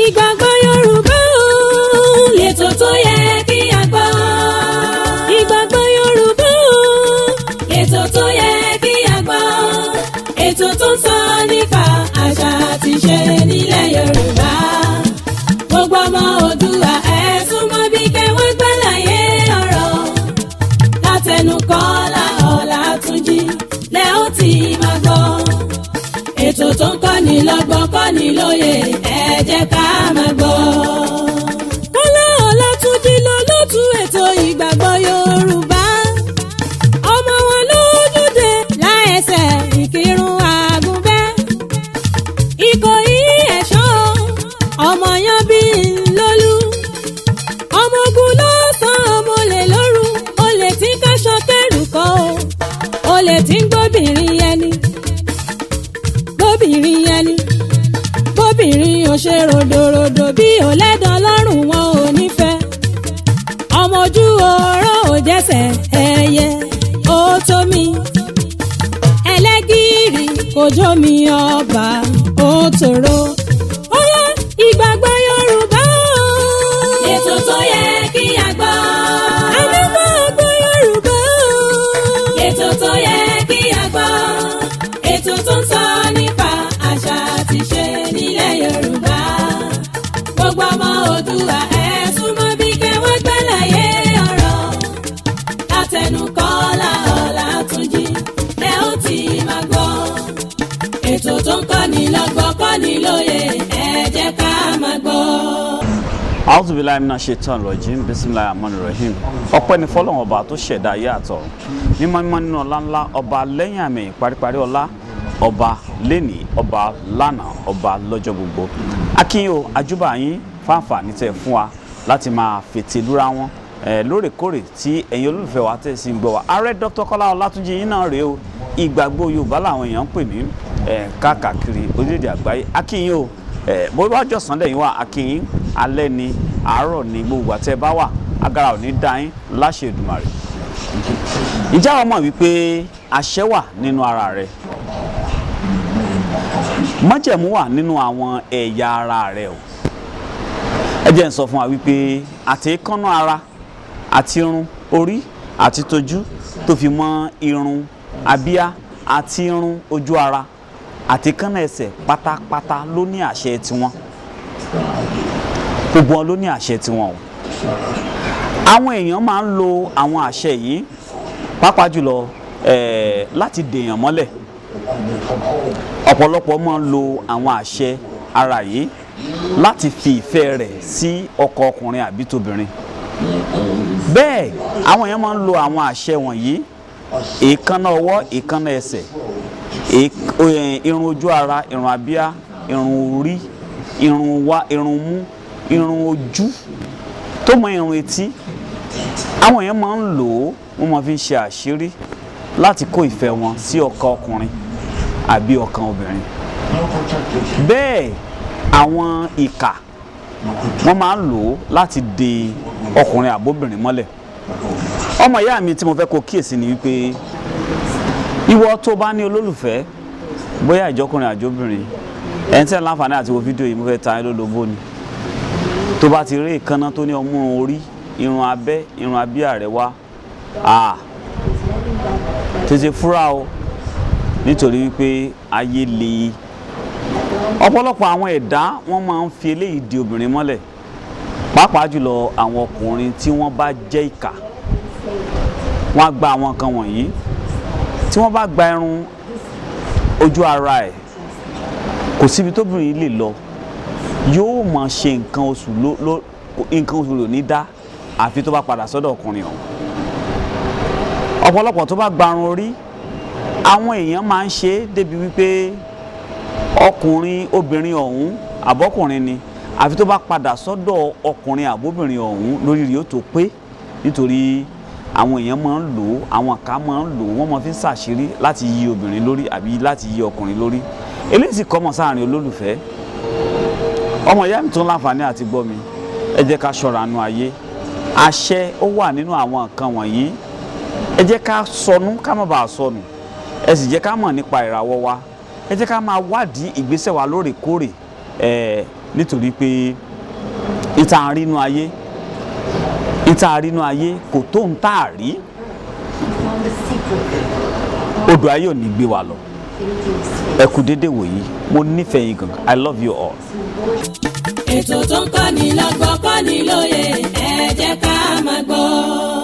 Ìgbàgbọ́ Yorùbá o, lẹ́tọ̀ tó yẹ kí a gbọ́. Ìgbàgbọ́ Yorùbá o, lẹ́tọ̀ tó yẹ kí a gbọ́. Ètò tó ń sọ nípa àṣà àti ìṣe nílẹ̀ Yorùbá. Gbogbo ọmọ Oòduà, ẹ súnmọ́ bí kẹwọ́n gbàlàyé ọ̀rọ̀. Látẹnu Kọ́lá Ọlátúnjí lẹ́ ó ti máa gbọ́. Ètò tó ń kọ́ni lọ́gbọ́n, kọ́ni lóye, ẹ jẹ́ ká máa gbọ́. Kọ́lá Ọlátúnjí lolótú ètò Ìgbàgbọ́ Yorùbá. Ọmọ wọn lójúde láẹsẹ̀ Ìkírun Àgùnbẹ́. Ìkòyí Ẹ̀ṣọ́, ọmọ yan bí ńlọ́lú. Ọmọ ogun ló sàn, ọmọ olè lóru, olè tí káṣọ kẹrù kọ́ o. Olè tí ń gbóbìnrin ẹni. Gbóbìnrin ẹni. Bóbìnrin ò ṣe ròdòròdò bí ò lẹ́dàn lọ́rùn, wọn ò nífẹ̀ẹ́. Ọmọ ojú ọ̀rọ̀ ò jẹ́sẹ̀ ẹyẹ ó tó mi. Ẹlẹ́gìrì kò jó mi, ọba ó tòrò. Ó yá, Ìgbàgbọ́ Yorùbá o. Ètò tó yẹ kí a gbọ́. Àdúgbò Yorùbá o. Ètò tó yẹ kí a gbọ́. Ètò tó ń sọ nípa àṣà àti ìṣe nílẹ̀ Yorùbá. Gbogbo ọmọ Oòduà, ẹ súnmọ́ bí kẹwọ́n gbàlàyé ọ̀rọ̀. Látẹnu Kọ́lá Ọlátúnjí lẹ ó ti máa gbọ́. Ètò tó ń kọ́ni lọ́gbọ́n, kọ́ni lóye, ẹ jẹ́ ká máa gbọ́. A'udhu billahi minash shaitan rajim. Bismillahir rahmanir rahim. Ọpẹ́ ni fọ́lọ́run ọba tó ṣẹ̀dá ayé àtọ̀run. Mímọ́ mímọ́ nínú ọlá ńlá, ọba lẹ́yìn àmì paríparí ọlá, ọba lẹ́nìí, ọba lánàá, ọba lọ́jọ́ gbogbo. Akínyìn o, àjúbà yín fáǹfààní tẹ̀ fún wa láti máa fètè lúra wọn lóòrèkóòrè tí ẹ̀yin olólùfẹ́ wa tẹ̀ sí ń gbọ́ wa. Ààrẹ Dr. Kọ́lá Ọlátúnjí yín náà rèé o. Ìgbàgbọ́ Yorùbá làwọn èèyàn ń pè mí káàkiri orílẹ̀-èdè àgbáyé. Akínyìn o. Bó bá jọ̀sán lẹ́yìn wá, akínyìn. Alẹ́ ni, àárọ̀ ni, gbogbo àtẹ bá wà, agara ò ní dá yín láṣẹ Èdùmàrè. Ǹjẹ́ àwọn mọ̀ wípé àṣẹ wà nínú ara rẹ? Májẹ̀mú wà nínú àwọn ẹ̀yà ara rẹ o. Ẹ jẹ́ n sọ fún wa wípé àti èékánná ara àti irun orí àti tójú tó fi mọ́ irun abíyá àti irun ojú ara àti èékánná ẹsẹ̀ pátápátá ló ní àṣẹ tiwọn. Gbogbo wọn ló ní àṣẹ tiwọn o. Àwọn èèyàn máa ń lo àwọn àṣẹ yìí, pàápàá jùlọ láti dèèyàn mọ́lẹ̀. Ọ̀pọ̀lọpọ̀ máa ń lo àwọn àṣẹ ara yìí láti fi ìfẹ́ rẹ̀ sí ọkọ ọkùnrin àbí tóbìnrin. Bẹ́ẹ̀ àwọn èèyàn máa ń lo àwọn àṣẹ wọ̀nyí, èékánná ọwọ́, èékánná ẹsẹ̀, irun ojú ara, irun abíyá, irun orí, irun wá, irun mú, irun ojú tó mọ irun etí. Àwọn èèyàn máa ń lò ó, wọ́n máa fi ń ṣe àṣírí láti kó ìfẹ́ wọn sí ọkọ ọkùnrin àbí ọkàn obìnrin. Bẹ́ẹ̀ àwọn ìkà, wọ́n máa ń lò ó láti de ọkùnrin àbóbìnrin mọ́lẹ̀. Ọmọ ìyá mi, tí mo fẹ́ kó kíyèsí ni wípé ìwọ tó bá ní olólùfẹ́, bóyá ìjọkùnrin àjọbìnrin, ẹni tí ẹ láǹfààní àti wo fídíò yìí, mo fẹ́ ta ẹ lólobó ni. Tó bá ti rí ìkànnà tó ní ọmú orí, irun abẹ́, irun abíyá rẹ wá, tètè fúra o, nítorí wípé ayé le. Ọ̀pọ̀lọpọ̀ àwọn ẹ̀dá, wọ́n máa ń fi eléyìí di obìnrin mọ́lẹ̀, pàápàá jùlọ àwọn ọkùnrin tí wọ́n bá jẹ́ ìkà. Wọ́n á gba àwọn nǹkan wọ̀nyí. Tí wọ́n bá gba irun ojú ara ẹ̀, kò síbi tóbìnrin lè lọ, yóò máa ṣe nǹkan oṣù ló nǹkan oṣù rò ní dá, àfi tó bá padà sọ́dọ̀ ọkùnrin ọ̀hún. Ọ̀pọ̀lọpọ̀ tó bá gbarun orí, àwọn èèyàn máa ń ṣe é débi wípé ọkùnrin, obìnrin ọ̀hún àbọ́kùnrin ni, àfi tó bá padà sọ́dọ̀ ọkùnrin àbóbìnrin ọ̀hún lórí rí ó tó pé, nítorí àwọn èèyàn máa ń lò ó, àwọn kan máa ń lò ó, wọ́n máa fi ń ṣàṣírí láti yí obìnrin lórí àbí láti yí ọkùnrin lórí. Eléyìí sì kọ́mọ̀ sáàrin olólùfẹ́. Ọmọ ìyá mi tó ń láǹfààní àti gbọ́ mi, ẹ jẹ́ ká ṣọ́ra nu ayé. Àṣẹ ó wà nínú àwọn nǹkan wọ̀nyí. Ẹ jẹ́ ká sọnù, ká má bàa sọnù. Ẹ sì jẹ́ ká mọ̀ nípa ìràwọ̀ wa. Ẹ jẹ́ ká máa wádìí ìgbésẹ̀ wa lóòrèkóòrè. Nítorí pé ìta àrínú ayé, ìta àrínú ayé kò tó ń tà rí. Odò ayé ò ní gbé wa lọ. Ẹ kú dédé wòyí. Mo nífẹ̀ẹ́ yín gan. I love you all. Ètò tó ń kọ́ni lọ́gbọ́n, kọ́ni lóye, ẹ jẹ́ ká máa gbọ́.